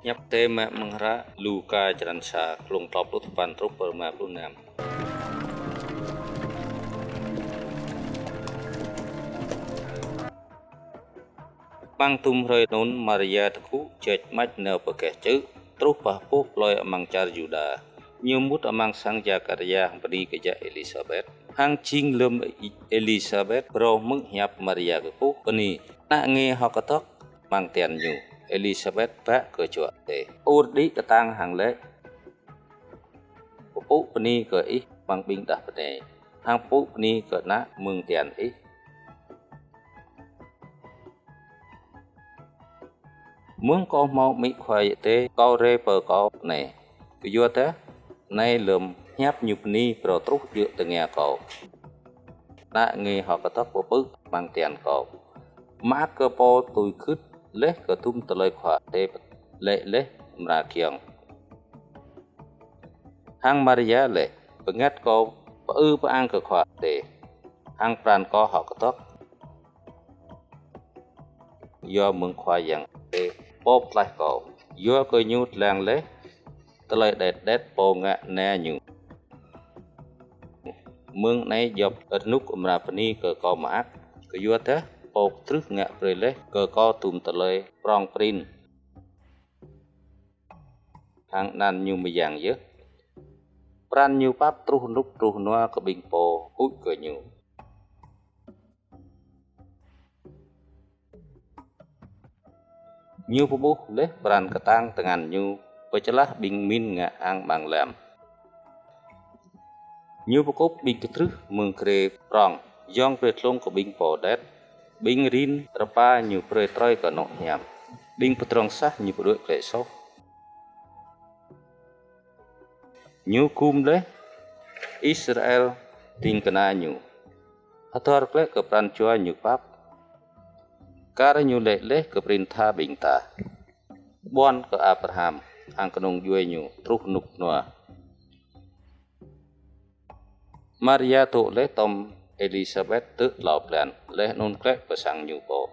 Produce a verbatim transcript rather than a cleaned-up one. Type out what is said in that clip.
Hiăp Adai mơ̆ng hră Luka črăn sa, klông klâo pluh tơpăn truh pơ rơma pluh năm. Amăng tŭm hrơi anŭn Maria tơgŭ ječ mač nao pơ gah čư̆, truh pơ boh plơi amăng čar Yuđa. Ñu mŭt amăng sang Zakaria hăng bơni kơ jă Elisabet. Hăng jing lơ̆m Elisabet phrâo hmư̆ hiăp Maria kơkuh bơni, ană nge hơ̆k kơdơ̆k amăng tian ñu, Elisabet bă kơ Jua Adai. Ur đĭ kơtang hăng laĭ: Pơpŭ bơni kơ ih amăng ƀing đah bơnai, hăng pơpŭ bơni kơ ană mơ̆ng tian ih. Mơ̆ng kâo hmâo amĭ Khua Adai, kâo rai pơ kâo anai. Kơyua dah anai lơ̆m hiăp ñu bơni phrâo truh djơ̆ tơngia kâo, ană nge hơ̆k kơdơ̆k pơpư̆ amăng tian kâo. Mơak kơ pô tui gưt laih kơ tŭm tơlơi Khua Adai laĭ laih amra giŏng. Hăng Maria laĭ: Bơngăt kâo pơư pơang kơ Khua Adai, hăng pran kâo hơ̆k kơdơ̆k yua mơ̆ng Khua Yang Adai, Pô pơklaih kâo, yua kơ ñu lăng laih tơlơi đet đet pô ngă na ñu. Mơ̆ng anai djŏp rơnŭk amra bơni kơ kâo mơak, kơyua dah pô kơtrưh ngă brơi laih kơ kâo tŭm tơlơi prŏng prin, hăng anăn ñu mơyang yơh. Pran ñu pap truh rơnŭk truh rơnua kơ ƀing pô huĭ kơ ñu. Ñu pơƀuh laih pran kơtang tơngan ñu, pơčơlah ƀing pơmĭn ngă hăng amăng lăm. Ñu pơkŭp ƀing kơtrưh mơ̆ng grê prŏng, yŏng brơi tlông kơ ƀing pô đet. Ƀing rin rơpa ñu brơi trơi kơ anŏ hiam, ƀing pơdrŏng sah ñu pơđuaĭ glaĭ soh. Ñu gum laih Israel ding kơna ñu, hơdơr glaĭ kơ pran jua ñu pap, kar ñu laĭ laih kơ prin tha ƀing ta, ƀuăn kơ Abraham hăng kơnung djuai ñu truh rơnŭk rơnua. Maria dŏ laih tom Elisabet tơ̆ klâo blan, laih anŭn glaĭ pơ sang ñu pô.